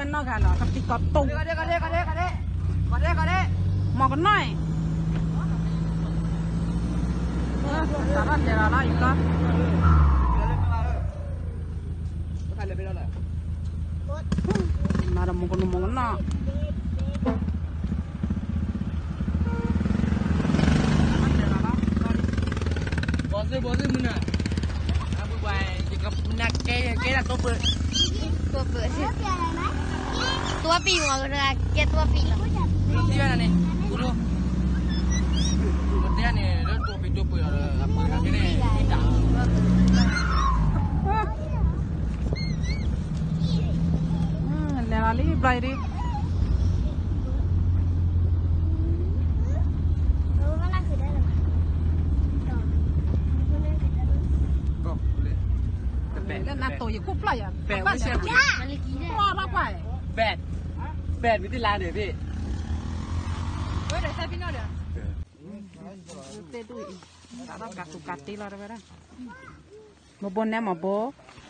နီၢ်ဂၤလီၤ ကပံၤကီးတိၢ်, မီၤကနီၢ်အံၤ, စးထီၣ်တဲလီၤလီၤ ယကီၢ်, မၤဒီးမီၤကနီၢ် မီၤကနီၢ် ဘီၣ်သ့ၣ်ဘီၣ်သ့ၣ်မုၢ်နၤ, အပူၤပှၤ, ယကနၢ်ကဲ ယကဲဒၣ်တိၢ်ပၢၢ်, တိၢ်ပၢၢ်, တိၢ်ပံၤမီၤကနီၢ် ကဲတိၢ်ပံၤလီၤ, သံဝဲဒၣ်န့ၣ်, ပတဲန့ၣ် လၢတိၢ်ပံၤတိၢ်ပၢၢ်လီၤဒီး အပၢၢ်ကဲန့ၣ် တၢ် လဲၤလီၤလံ ဘျီအံၤဒ်, လၢနၤတိၢ်ယခိၣ်ဖျၢၣ်ယၤ, ပဲးဝဲရှဲ, ပဲး, ပဲးမ့ၢ်တလါန့ၣ်သ့ၣ်, တဲဒ်အံၤ, တၢ်ဒီးကးသူၣ်ကးတ့လီၤတဝဲဒၣ်, မဘိနဲမဘိ,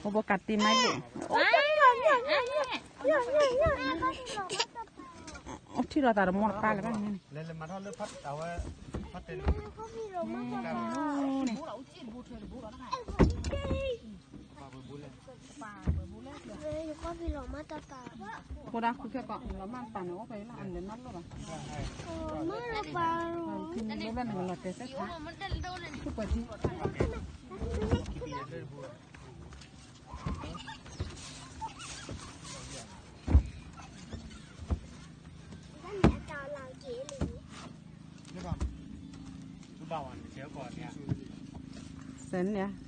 မဘိကးတ့မးလိာ်, အိၣ်ထံၣ်လီၤသးတမိၢ်တပၢ်လၢၤဘၣ်န့ၣ်, ဖိဒါဃုခဲကီး လီၤမၢ်တပၤန့ၣ် အိၣ်ဖဲအံၤလီၤ အလဲၤနီၢ်လိၣ်ဘၣ်, မၢ်တပၤ, ထံမ့ၢ်လိၣ်ဘၣ်န့ၣ် လီၤတဲာ်စဲခါ, ထူၣ်ပှဲၤထံ စဲးန့ၣ် သး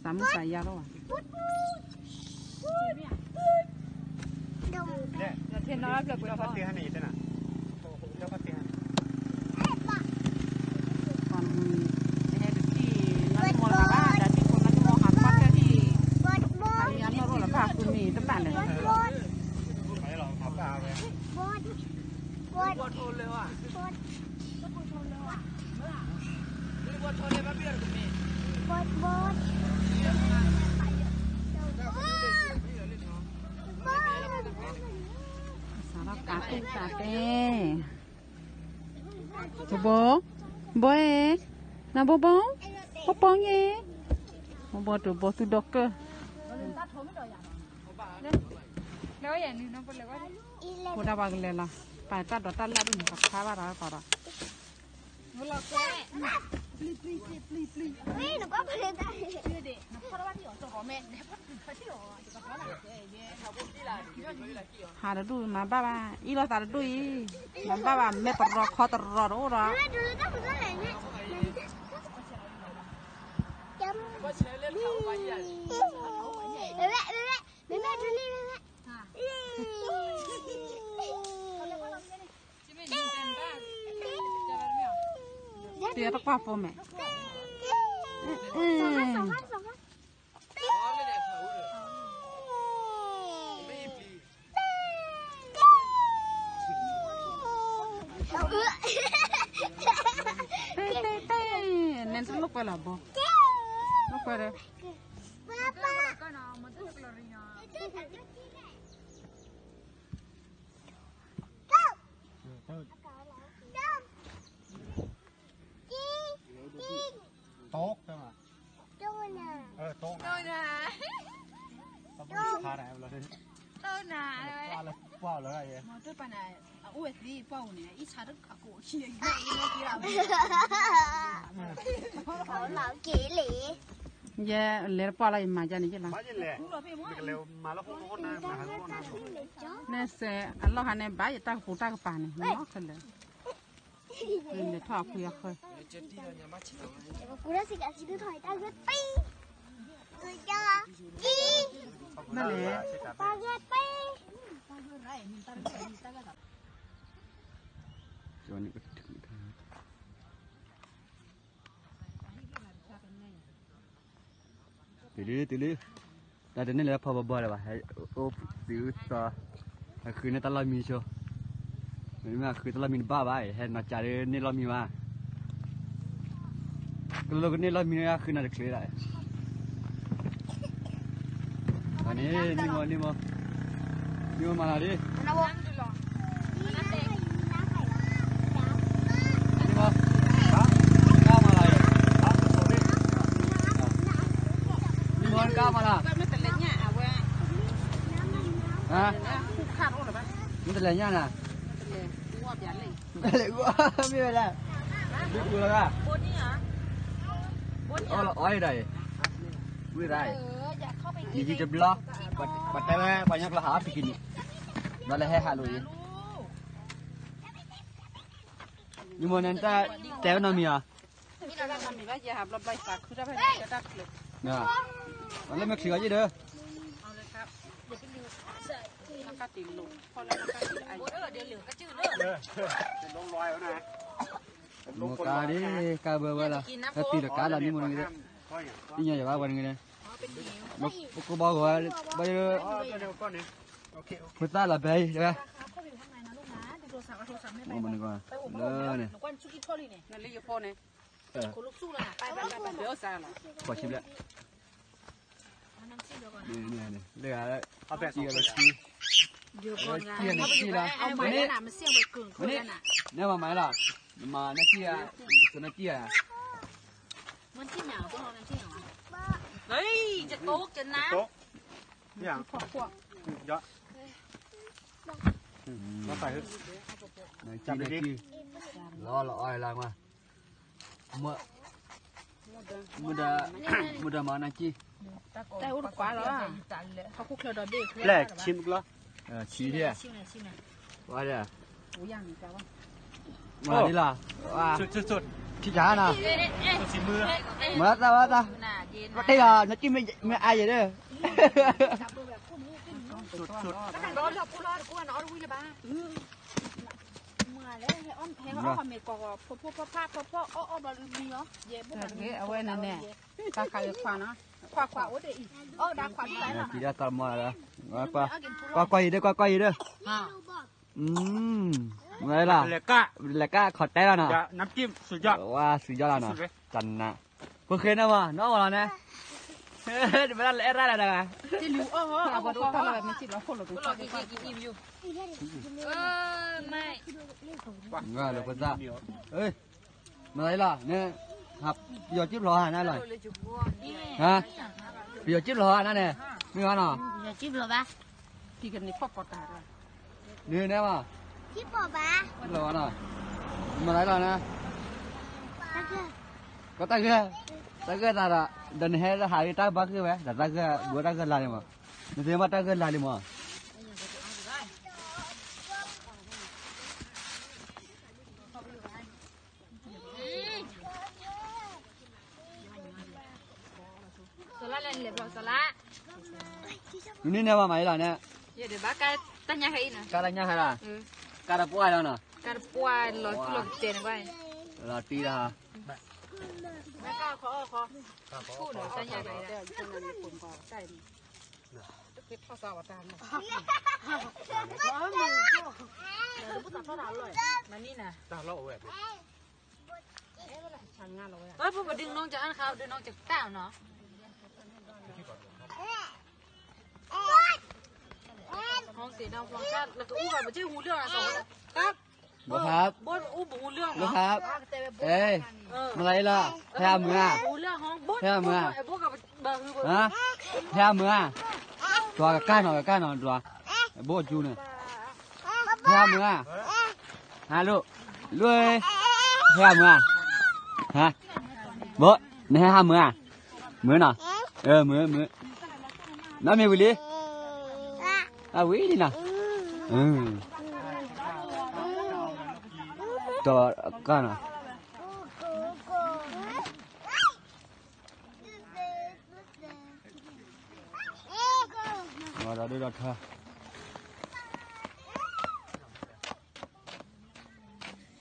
မုၢ်သးယါလီၤဘၣ်, စးထီၣ်ကးသူၣ်ကးတဲာ်, ဘိ, ဘိ, နဘိဘိ, ဘိဘိန့ၣ်, ဘိဘိတဘိသူၣ်ဒီကၢၢ်, ဖိဒါပှၤကလဲၤလီၤ, ပာ်တၢ်ဒိးတၢ်လၢ်ဒ်န့ၣ် ပခါဘၣ်ဒီးပာ်ဒီး ဟးတဒူၣ်မၤဘၣ်ဘၣ် အံၤလီၤသးတဒူၣ်အံၤ, မၤဘၣ်ဘၣ် မဲာ်ပရီခီတရီတအိၣ်ဒီး, တၢ်တကွၢ်ဖိမဲာ်, တဲတဲတဲ, နဲတလိာ်ကွဲလီၤဘီ, လိာ်ကွဲဒီး, တိၢ်, တိၢ်နၤ, တိၢ်နၤ, တိၢ်နၤ, ပှၢ်လီၤ, မ့ၢ်တပၤန့ၣ် အအိၣ်ဝဲသ့ ပှၢ်အိၣ်န့ၣ် အံၣ်ဆါတခါကိး ယဲလဲၤတပှၢ်လီၤ ယမၤယၤန့ၣ်ယလီၤ, န့ၣ်စဲးအလီၢ်ခါန့ၣ် ဘၣ်ယတၢ်ကပူၤတၢ်ကပၤန့ၣ် လီၤခဲလၢာ်, လဲၤထီၣ်အဖုအဃၢ, တုၤလံ တုၤလံ, တၢ်တန့ၢ်လၢဖီဘီဘီလၢၤဘၣ်, ဟဲအိၣ်သုးသီ, ဟဲဃုန့ၢ်တၢ်လီၢ်မံဆိ, မ့မ့ၢ်ဃုတၢ်လီၢ်မံတဘၣ်ဘၣ်, ဟဲနီၤကၢ်ဒ်န့ၢ်လီၢ်မံဘၣ်, ကလိကန့ၢ်လီၢ်မံန့ၣ် ဃုနီၤတချုးဒၣ်, န့ၣ် န့ၢ်မီၤ န့ၢ်မီၤ. မ့ၢ်မၤလၢ်ဒ်, မ့ၢ်မၤလၢ်, မ့ၢ်မၤကါမၤလၢ်, မ့ၢ်တလဲၤညၣ်နၤ, မ့ၢ်ဝဲဒၣ်, ဒ်ကူလီၤဒၣ်, အီၣ်လီၤအီၣ်ဒၣ်အံၤ, ဝံသးအံၤ, ယံာ်ယံာ်တဘျီ, ပှၤတဲဝဲ ပှၤညီကျိာ်ဟးအီၣ်ပံၤကံနံၣ်, ဒီးလၢဟဲဟးလိာ်အံၤ, ယမိၢ်န့ၣ်တၢ်တဲဝဲနီတမံၤဧါ, လၢမ့ၢ်ချံးအီၤယ့ၣ်ဒီး, မိၢ်ကါဒ် ကါဘၢဝဲလီၤ, ဟဲတုၤဒီးကါလီၤ နံၣ်မိၢ်နဂ့ၤ, သ့ၣ်ညါယၤဘၣ်ဝဲနဂ့ၤန့ၣ်, ပကဘီဂီၤ, ဘၣ်ယိ, ဖိသၣ်လီၤဘဲအံၤ, မ့ၢ်နဂ့ၤ, လၢန့ၣ်, ဃိးဆံဘျဲၣ်, လၢ, ထံၣ်နထံၣ်လီၤ, မ့ၢ်န့ၣ်, နဲမၤမၤလီၤ, နမၤနထံၣ်ဧါ, နကနထံၣ်ဧါ, နထံၣ်ဧါ, နထံၣ်ဧါ, နထံၣ်, လီၤလီၤအီၣ်လၢမး, မ့ၢ်, မ့ၢ်ဒီး, မ့ၢ်ဒီးမၤနကံၢ်, တၢ်အိၣ်တကွၢ်လီၤ, ဟီၣ်ခိၣ်ချၢဒီးဘ့ၣ်ချၢ, ဆံး, ဝါဒီး, မၤဒ်လီၤ, ထံၣ်ကါနီၤ, မၤသးဝဲသး, တ့ၢ်အီၤ နကံၢ်မ့ၢ်အါယဲၢ်ဒီး, အဝဲန့ၣ်န့ၣ်, တၢ်ခးယခွါနီၤ, ခွါခွါအိၣ်တ့ၢ်အံၤ, အီၣ်ဒၣ်ခွါဒ်လဲၣ်နီၤ, ကွၢ်ကွၢ်အံၤဒီး ကွၢ်ကွၢ်အံၤဒီး, မ့ၢ်လၢ, လဲၤကၣ်ခီၣ်တဲလီၤနီၤ, ဝါ สุดยอด လီၤနီၤ, တၢ်နး, ဖိဃဲန့ၣ်မး နီၢ်မးလီၤန့ၣ်, တမ့ၢ်လၢအဲၣ်ရၣ်လၢၤဒၣ်, လၢဖိသၣ်, မၤလၢ်လီၤ, ပယီၤကံၢ်ဖျိးဟးနၤလီၤ, ပယီၤကံၢ်ဖျိးဟးနၤန့ၣ်, မ့ၢ်ဘၣ်နီၤ, န့ၣ်မး, လီၤနီၤ, မၤလၢ်လီၤန့ၣ်, ကတၢ်ဂ့ၢ်, တၢ်ဂ့ၢ်သးဒီး, ဒီးနဟဲဟးတၢ်ဘၣ်ဂ့ၢ်ဝဲ ဒီးတၢ်ဂ့ၢ်ဘိတၢ်ဂ့ၢ်လါလံမး, နသ့ၣ်ညါဘၣ်တၢ်ဂ့ၢ်လါလံမး, နန့ၢ်န့ၢ်ဘၣ်မၤအံၤလီၤန့ၣ်, ကါတညၣ်ဟဲလီၤ, ကါတပှၢ်လီၤနီၤ, လီၤတံၢ်လီၤ, မၤန့ၢ်နၤ, ပဒုးနီၢ်ကၠၢ်အါခါ ဒုးနီၢ်ကၠၢ်တၢ်နီၤ, ဟီၣ်က့ၤဒီး ပှၤကၢ် လၢကအိၣ်ဘၣ် ပစ့ၢ်ဟူလၢအီၤနီၤ, ဘိၣ်ဟး, ဘိၣ်အိၣ်ဘၣ်ဟူလၢအီၤနီၤ, မၤလၢအံၤလီၤ, ဖဲအမုၢ်ဧါ, ဖဲအမုၢ်ဧါ, ဖဲအမုၢ်ဧါ, ဒွးကကၢ်နီၤ ကကၢ်နီၤ ဒွး, ဘိၣ်အကၠူန့ၣ်, ဖဲအမုၢ်ဧါ, ဟါလိၣ်, လိၣ်, ဖဲအမုၢ်ဧါ, ဟါ, ဘိၣ်, နဟဲဟးမုၢ်ဧါ, မုၢ်နီၤ, မုၢ်, မုၢ်, နီၢ်မ့ၢ်ဝံၤလံ, အဝံၤလံနီၤ, ဒီးကၢ်နီၤ ဒီးဒိၣ်ဒီးထၢ,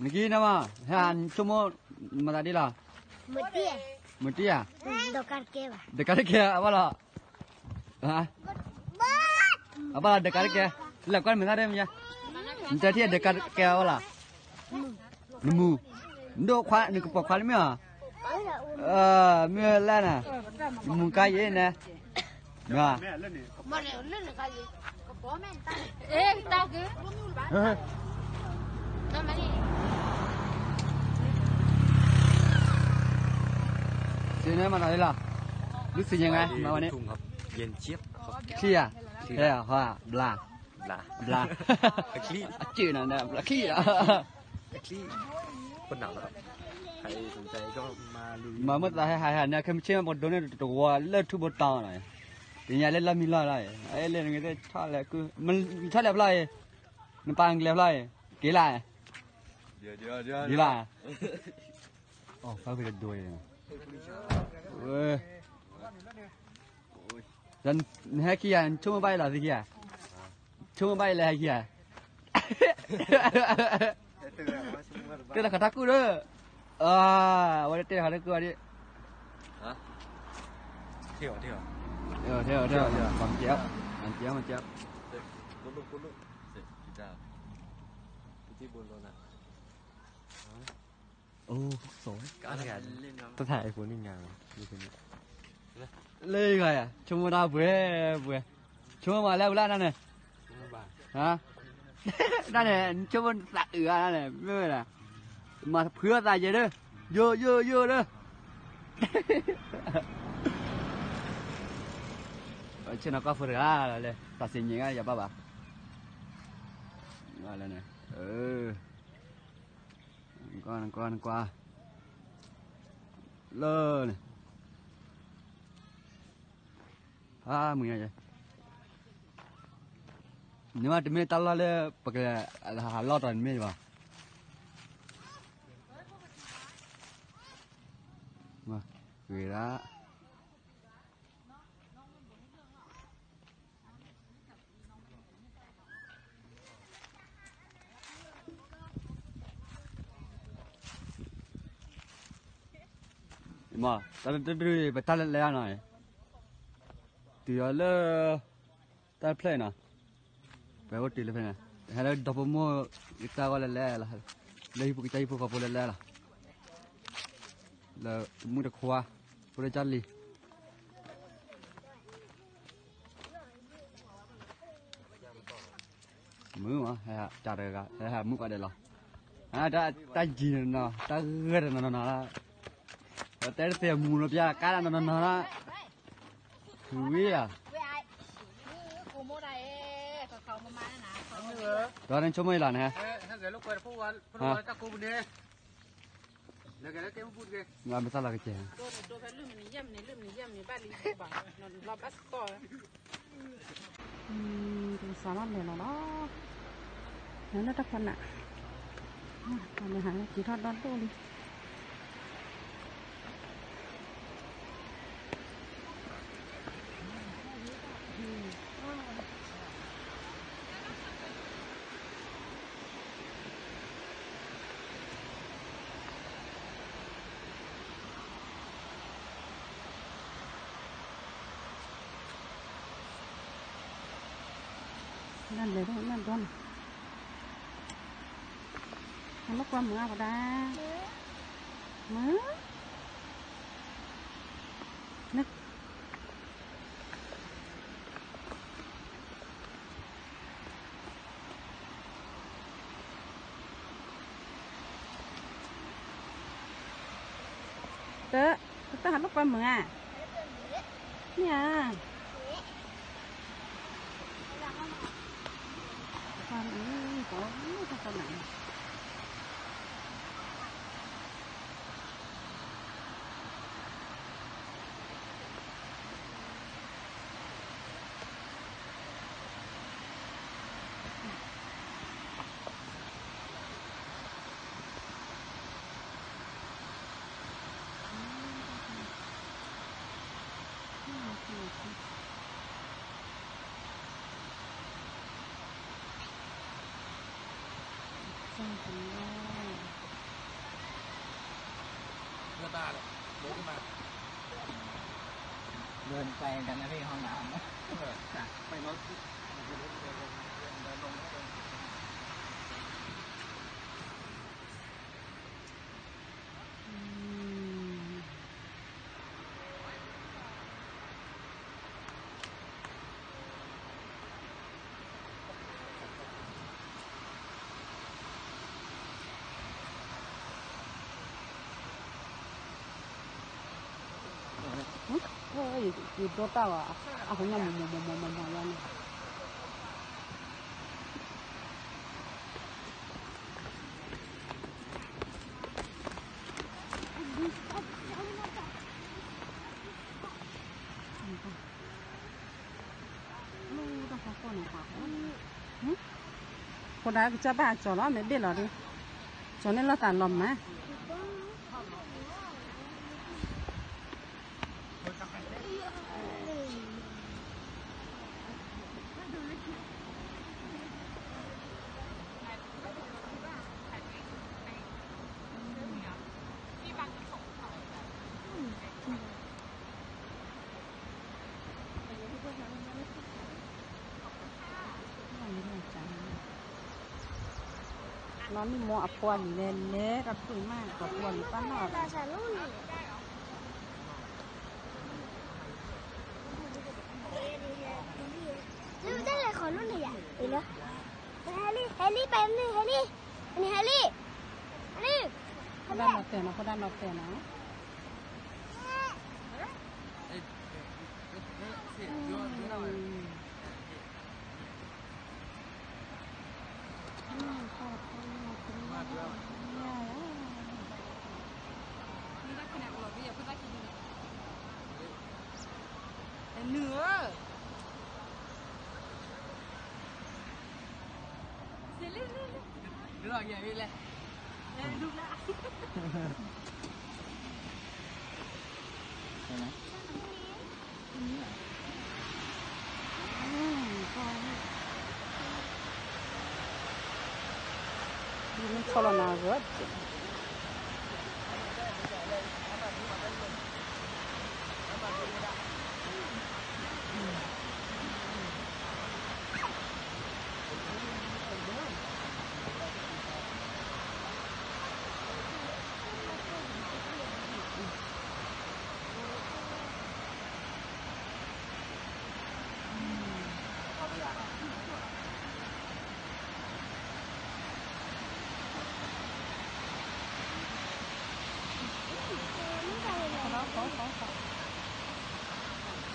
နကံၢ်န့ၣ်မး ဟဲဆိကမိၣ်မၤသးဒ်လဲၣ်, မုၢ်တံၢ်ဧါ, ဒကါတကဲ အဘၣ်လီၤ, အဘၣ်လီၤ ဒကါတကဲ, လဲၤကွၢ်မုၢ်သၣ်ဒ်မ့ၢ်, နတဲထံၣ်ဒကါတကဲအဘၣ်လီၤ, နမူ, နဒိၣ်ခွါ နကပိာ်ခွါလၢမ့ၢ်ဧါ, မ့ၢ်လၢန, နမူကါယဲၢ်န့ၣ်, မ့ၢ်, စ့န့ၣ် မၤလီၤလံလီၤ, လူစံၣ်ညါ, မၤဝဲန့ၣ်, ချံၣ်ဧါ, ဟဲ, ဟီ, ဘျါ, ဘျါ, အချံၣ်, အစ့ၣ်နီၤ, ဘျါချံၣ်လီၤ, မၤမ့ၢ်သးဟဲဟးဟးန့ၣ် ခဲမုၢ်ဆ့ၣ်မး ပှၤဒိးန့ၢ်တဝီလၢထူဘိတီၤနီၤ, တညါလၢလီၢ်မံလီၢ်လီၤ, အဲလဲၣ်နကသ့ၣ်ထီၣ်လဲၣ်, နထီၣ်လဲၣ်ဖျီအံၤ, နပာ်ကလဲၤဖျီအံၤ, က့ၤလၢ, က့ၤလၢ, နဟဲခံဂၤ နဆိကမိၣ်ဘၣ်အံၤလီၤသ့ခံဂၤ, ဆိကမိၣ်ဘၣ်အံၤလၢဟဲခံဂၤ, တဲလီၤခးတၢ်ကူၣ်ဒီး, အဝဲတဲလီၤခးတၢ်ကူၣ်ဝဲဒၣ်, ထဲအီၤ, ထဲအီၤ, မၤစၢၤ, မၤစၢၤ, တထံၣ်ဘိလီၤနၤ, တထံၣ်ဘိလီၤနၤ, တထံၣ်ဘိလီၤနၤ, လၢဂၤယၤ ဆိကမိၣ်တၢ်ပှဲၤပှဲၤ, ဆိကမိၣ်မးလၢပလၢ်နၤန့ၣ်, နၤန့ၣ် ဆိကမိၣ်သးအုးဧါန့ၣ် မ့ၢ်ဝဲဒၣ်, မၤဖှံအီၣ်သးယဲၢ်ဒီး, ယိယိယိဒီး, ဆ့ၣ်နီၤကီၢ်ဖိတဂၤလၢ သးစ့ၣ်ညါယၤဘၣ်ဘၣ်, နကွၢ် နကွၢ် နကွၢ်, လၢန့ၣ်, ဖးမုၢ်ညါယဲ, နမ့ၢ်တမ့ၢ်တၢ်လီၢ်လၢ ပကဟးလီၢ်တီၤန့ၣ်မ့ၢ်ဘၣ်, ဂ့ၤဒၣ် မ့ၢ် တၢ်တဒု ပတၢ်လဲၤလဲၤနီၤ, တုၤလီၤလၢ တၢ်တဖျၢၣ်အံၤနီၤ, ပအိၣ်တုၤလၢဖဲန့ၣ်, ဟဲလၢဒီဖိမိၢ် ကစၢ်ဂီၢ်လဲၤလဲၤလီၤ, လၢဟံၣ်ဖိကစၢ်ဟံၣ်ဖိဃီဖိလဲၤလဲၤလီၤ, လၢမုၢ်တခွါ ဖိလၢကၢ်လံၤ မုၢ်မး ဟဲဟးတဂၤ ဟဲဟးမုၢ်ကီးဒဲးလီၤ, တၢ်ယံၤနီၤနီၤ တၢ်ဂၢၢ်တနီၤနီၤနီၤ, တဲတသ့ၣ်မူလီၤပျၢ်ကါတနီၤနီၤနီၤ, ဝံၤဧါ, ဒီးနဆိကမိၣ်အံၤလီၤန့ၣ်, မ့ၢ်သးလီၤကစဲး စးလီၤလဲၤလီၤလီၤ, လၢတၢ်ဖီနး, ပှၤမ့ၢ်ဟးလၢက့ၤထီၣ်ဒီဒိၣ်လံ. နလဲၤဒၣ်နဒွန့ၣ်, ဟးလိာ်ကွၢ်မုာ်အါဝဲဒၣ်, မုာ်, န တၢ်, တၢ်ဟးလိာ်ကွၢ်မုာ်ဧါ, မ့ၢ်ဧါ, ကွၢ်မုာ်, တၢ်ဃီနၤ เดินไปกันนะพี่ห้องน้ำ อืม ယဒိတၢ်ဝဲ အဟိညၣ်မီၤမီၤမီၤမီၤမီၤယါန့ၣ် ဃိဒၣ်ကစၢ်ဘၣ်အကၠီၤလီၤ မ့ၢ်ဘ့ၣ်လီၤဒီး ကၠီၤန့ၣ်လီၤသးလီၤမး နီၢ်မံမိၢ်အပှၤလံၤလဲၤလဲၤတၢ်ဖုၣ်မး ပှၤပှၤလံၤပၢ်နီၢ် ဟဲလံ ဟဲလံ ပၢ်နုၢ် ဟဲလံ ဟဲလံ ဟဲလံ ဟဲလံ ဖိဒၣ်နီၢ်တဲာ်နီၤ ဖိဒၣ်နီၢ်တဲာ်နီၤ နုၢ်ဧ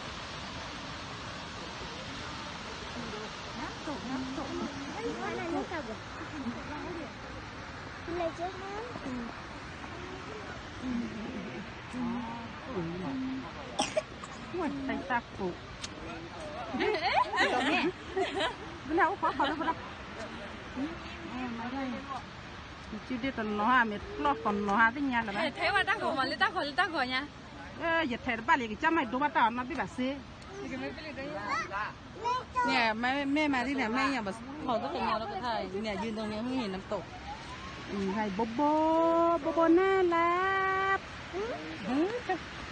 ၢ ဝဲတၢ်ကိး ဘၣ်အိၣ်ဖးဖးလၢပဒၣ် နစုဒ့တနီၤဧါ မ့ၢ်ပျီၢ်ဃီနီၤဧါ သ့ၣ်ညါလၢၤဘၣ် ထဲဝဲတၢ်ဂီၤမး လၢတၢ်ဂီၤ လၢတၢ်ဂီၤညါ ယထဲတဘၣ်လံ ကစၢ်မၤဒိဘၣ်တၢ်အီၤနီတဘ့ၣ်ဘၣ်စ့ န့ၣ် မ့ၢ်မၤဒ်န့ၣ် မ့ၢ်ယၤဘၣ် ထီၣ်တသ့ၣ်ညါလၢကထါ န့ၣ် ယုၢ်ဒိၣ်န့ၣ် မ့ၢ်နပတိၢ် ဘိဘိ ဘိဘိနၢ်လၢ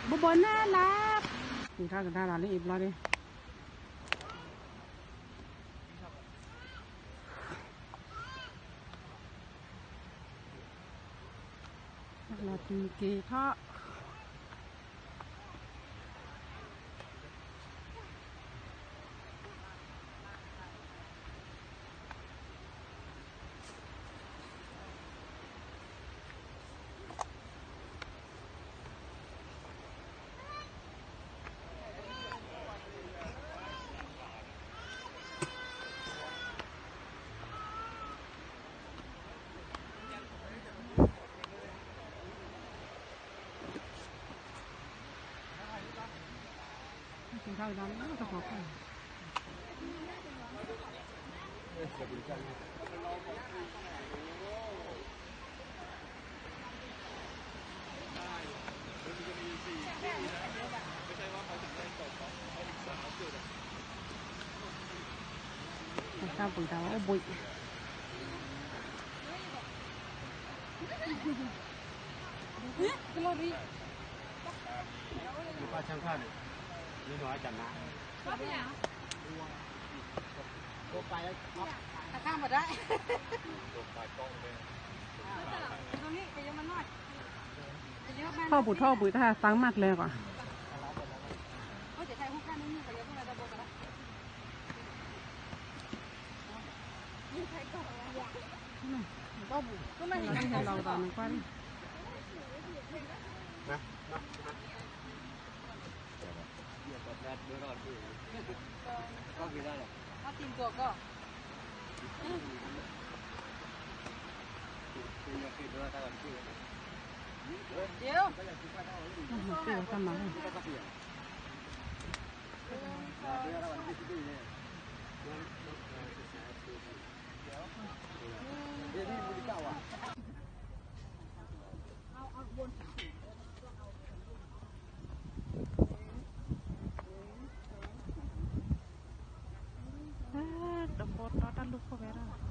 ဘိဘိနၢ်လၢ ကထါကဒါလီၤလၢအံၤဘျီန့ၣ် လီၤတုၤက့ၤထီၣ် တၢ်ပှ့ၤတၢ်အိၣ်ဘှံး ပၢ်ဆၢခါန့ၣ် မ့ၢ်နီၢ်အကနၣ် အခါမတၤ ထီၣ်ပူၤထီၣ်ပူၤတၢ်သးမၢ်ကျဲကွၢ် လီၤတၢ်နကွၢ်န့ၣ် တဃိတီတၢ်လူၢ်ခိၣ်ဝဲဒၣ်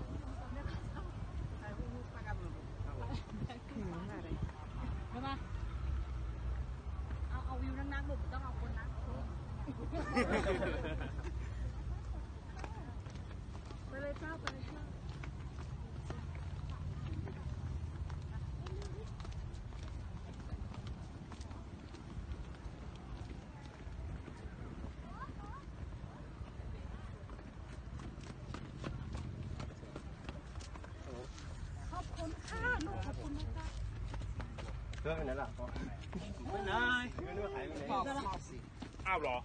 ขอบคุณค่ะลูก ขอบคุณนะคะ เพื่อนไปไหนล่ะ ไปไหน อ้าวเหรอ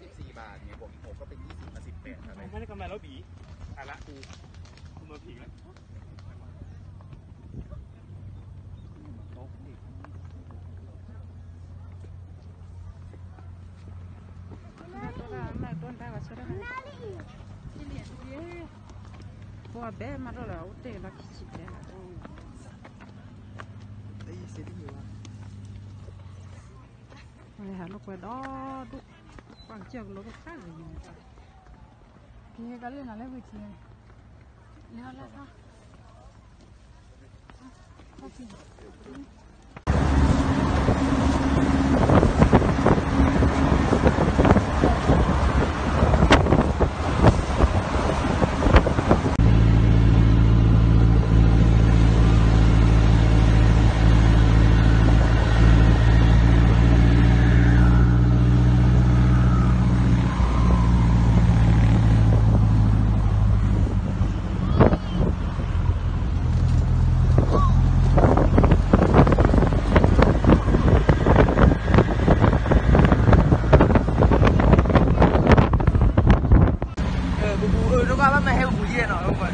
สิบสี่บาทไง บวกหกก็เป็นยี่สิบ มา สิบแปด อะไร ไม่ได้กำไรแล้วบี อ่ะละกู กูมาผิดแล้ว ပှၤဘဲမၤဒိၣ်လၢအအိၣ်တ့ၢ်လီၤခံဆံဘျဲၣ်လီၤ. ပှၤဟးလိာ်ကွဲဒီဒူၣ်, ပှၤကစၢၢ်ကလိဒိၣ်ခါဂ့ၤန့ၣ်, ကဟဲကလၢနၤလၢဝံၤထံန့ၣ်, လဲၤလၢခါ. ပပူၤအၢဒိၣ်ကဘၣ်မ့ၢ်ဟဲပပူၤယဲၢ်နီၤ, ဟဲ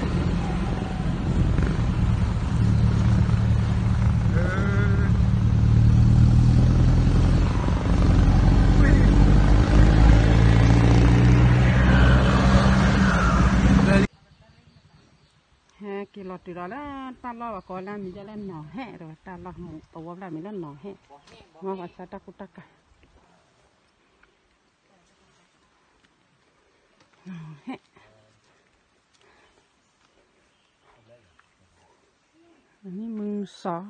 က့ၤလီၤတုၤဒီးလၢတၢ်လီၢ်ဘၣ်ကီလၢမံၤဒ်လၢနီၢ်ဟဲဒီး တၢ်လီၢ်မူးသဝီဖျၢၣ်မံၤလၢနီၢ်ဟဲ, မ့ၢ်ပှၤဆါတၢ်ကူတၢ်ကၤ နီၢ်ဟဲ, အနံၣ်မုၢ်စီၤ,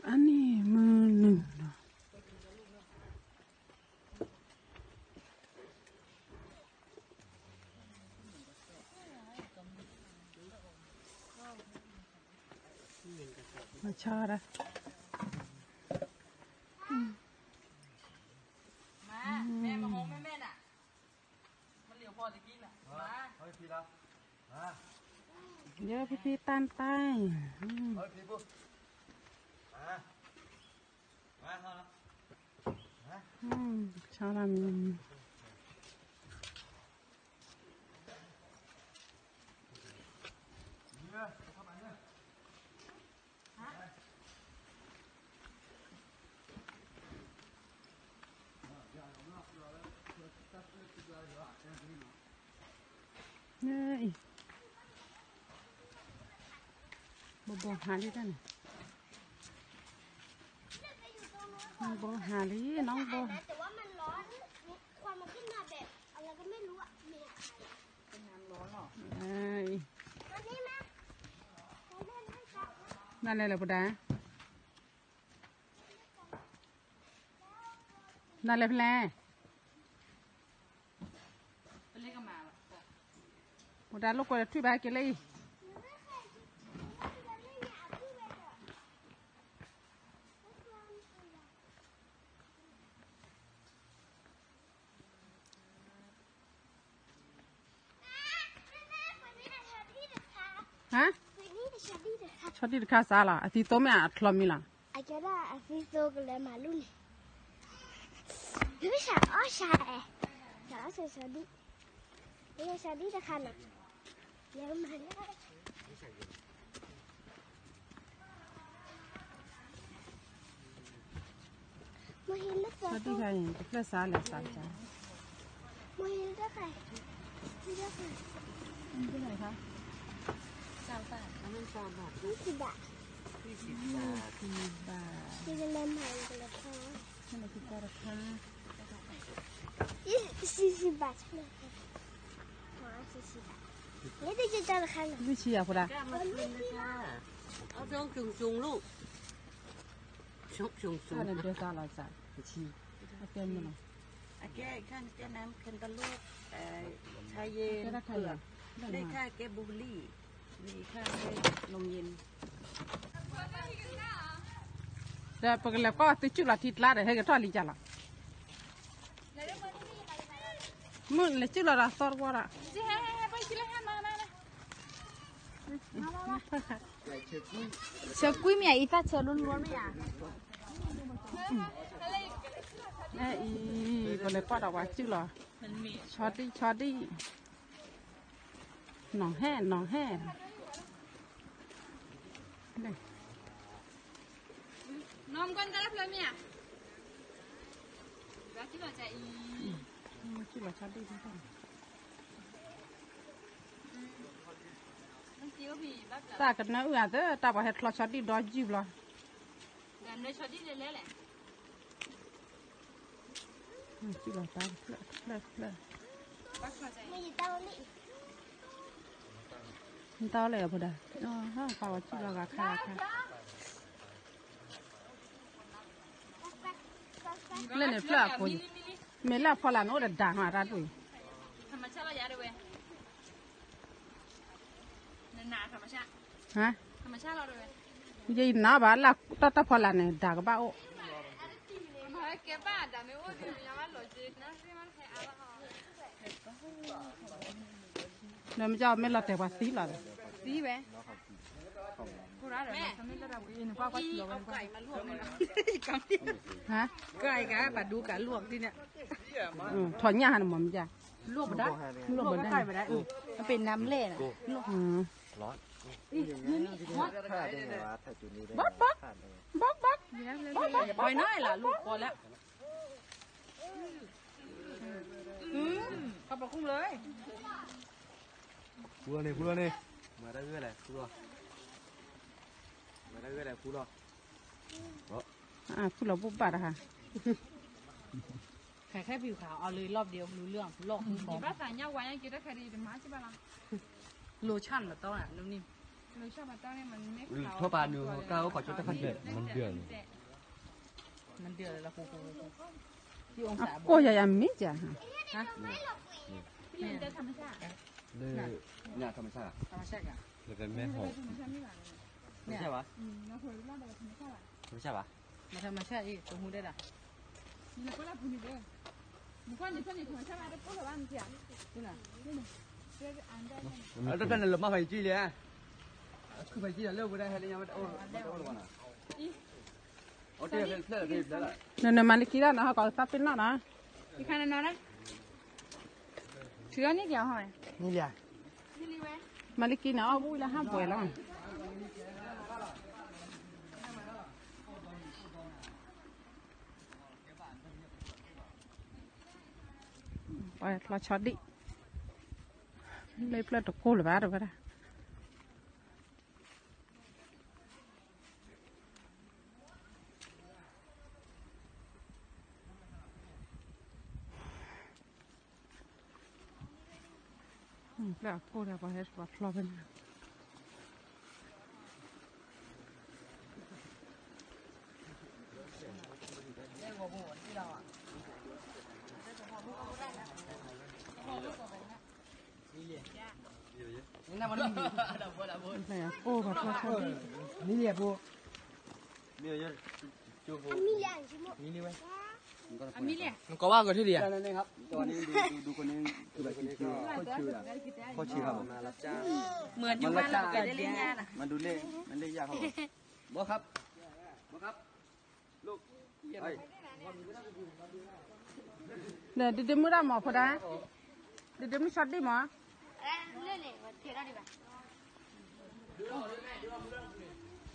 အနံၣ်မုၢ်နုာ်နီၤ. မၤဆါဒၣ်, ယဲ ဖံဖံတၢ်တၢ်, ဆါဒၣ်မံၤ ဘိဘိဟးလံတၢ်န့ၣ်, ဘိဟးလံ နီၢ်ဘိ, နလဲၤလၢပဒၣ်, နလဲၤဖဲလဲၣ်, ပဒၣ်လိာ်ကွဲဒီးထွံၣ်ဘၣ်က့ၤလၢအံၤ, ဟါ, ဆီဒံၣ်တခါစးလီၤ, အသံသိမ့ၢ်အချီမံၤလီၤ. ကဲဒၣ်အသံသိကလဲၤမၤလူန့ၣ်, မ့ၢ်စးအီၣ်စးအဲ, စးအီၣ်စးဒံၣ်, မ့ၢ်စးဒံၣ်တခါနီၤ, လဲၤမၤလၢ မ့ၢ်ဟံးလၢ တဖျၢၣ်စးလဲၤစး, မ့ၢ်ဟံးလၢတခါ, ဟံးလၢတခါ, ဘၣ်, ဘၣ်, ဘၣ်, ဘၣ်, ဘၣ်, ဘၣ်, ဘၣ်, လွံၢ်ဆံယၤဖိဒၣ်, အကဲမ့ၢ်လီၤ, အကဲ ခါကဲ น้ำแคนตาลูป ชาเย็น เผือก นี่ค่ะแกบลูเบอร์รี่ นี่ค่ะแกนมเย็น ဒီးပကလဲၤကွၢ်သုစုၣ်လီၤထံကျါဒီး ဟဲကထီၣ်လံကလီၤ, မုၢ်လဲၤစုၣ်လီၤဒီးသီတဝီဒီး, ဆၢကွံမ့ၢ်ဧါ, အံသၣ်ဆၢလိလိမ့ၢ်ဧါ, အံၤ ပလဲၤကွၢ်ဒီးပှၤစုၣ်လီၤ, ဆီဒံၣ်ဆီဒံၣ်, နီၢ်ဟဲနီၢ်ဟဲ, နီၢ်မ့ၢ်ကွၢ်တၢ်ဖျၢၣ်မ့ၢ်ဧါ, စုၣ်လီၤဆီဒံၣ်, တၢ်ကနၢအုၣ်အသး တၢ်ပှၤဟဲချီဆီဒံၣ်ဒီယုၢ်ဘျီ, စုၣ်လီၤတၢ်တဖျၢၣ်တဖျၢၣ်တဖျၢၣ်, မ့ၢ်တၢ်လဲၣ်အဖိဒၣ်, ပာ်ဝဲစုၣ်လီၤဂၤခါဂၤခါ, လၢန့ၣ်ဖျၢၣ်အဖိ, မ့ၢ်လၢအဖီလာ်န့ၣ်အိၣ်ဒီးဒၣ်မးတၢ်ဒ်အံၤ, ယနၢ်ဘၣ်လၢတၢ်တၢ်ဖီလာ်န့ၣ် ဒၣ်ကဘၣ်အိၣ်, ဒီးမ့ၢ်လီၤတဲာ်ပှၤသံလီၤ, သံဝဲ, ဟါ, ထီၣ်ညၣ်ဟါန့ၣ်မ့ၢ်မ့ၢ်, လၢပဒၣ်, လၢပဒၣ်, အပ့ၤနါမလဲၣ်, ဘၣ်ဘၣ်, ဘၣ်ဘၣ်, ဘၣ်ဘၣ်, ဘၣ်ဘၣ်, ခီပီခူၣ်လၢ ဖူလီၤန့ၣ် ဖူလီၤန့ၣ်, မၤတၢ်ဂ့ၢ်လဲၣ် ဖူလီၤ, မၤတၢ်ဂ့ၢ်လဲၣ် ဖူလီၤ, ဖူလီၤဘိၣ်ဘၣ်တဟါ, ခါခဲဖံးခါ เอาเลยรอบเดียวรู้เรื่อง ลอก ဘၣ်သးညါဝါညါက့ၤတၢ်ခါဒီး တမၤစ့ၢ်ဘၣ်လီၤ, โลชั่น မးတီန့ၣ် โลชั่น မးတီန့ၣ် မ့ၢ် ထီၣ်ပာ်နုာ် ကၢ်အိၣ်ခိးကၠိတၢ်ခါဒီး မ့ၢ်ဒၢၣ်န့ၣ် မ့ၢ်ဒၢၣ်လၢ အကိၢ်ယၤယၤမ့ၢ် ဟါ, လၢ ညၣ် ธรรมชาติ ธรรมชาติ ธรรมชาติ ธรรมชาติ ธรรมชาติ ธรรมชาติ ธรรมชาติ မၤထမၤဆၣ်အံၤ ပမူဒဲဒၣ်, အတၢ်န့ၣ် လၢမၤဖဲအံၤကံၣ်လံဧါ, ခုဖဲအံၤကံၣ်လၢဝဲဒၣ်ဟဲလၢညါဝဲတအိၣ်လီၤဘၣ်နီၤ, နနမၤလၢခံဒၣ်နီၤ ဟးကိးသးပ့ၤနီၣ်နီၤ, ထုးအီၤန့ၣ်က့ၤအီၤဟီ, မၤလၢခံန့ၣ် အီၣ်ဘၣ်ဝံၤလၢဟးပှဲၤလီၤ. ပှၤချီဆီဒံၣ်, လၢဖျၢၣ်တကိၢ်လၢၤဘၣ် တဝဲဒၣ်. ဖျၢၣ်အကိၢ်ဒီး ပှၤဟဲပှၤဖျီဖဲန့ၣ်. ဖျၢၣ်အကိၢ် ပှၤဖျီဖဲန့ၣ်. မ့ၢ်ယဲ နကိးဘၣ်ကထံၣ်ဒံးဧါ. မဒုးလ့ၣ် မဒုးလ့ၣ်ယၤဟီ. ဘီခပ် ဘီခပ် ဒီးဒုးဒုးမုၢ်တၢ်မၤဖိဒါ, ဒုးဒုးမုၢ်ဆီဒံၣ်မး,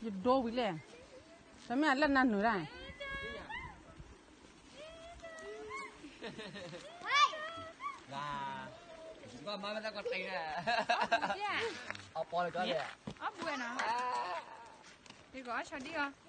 ယဒိဝံၤလဲၣ်, တမ့ၢ်အလၢနၤနုာ်ဒၣ်, အပီလၢကီလၢ, အီၣ်ဆီဒံၣ်အီၤ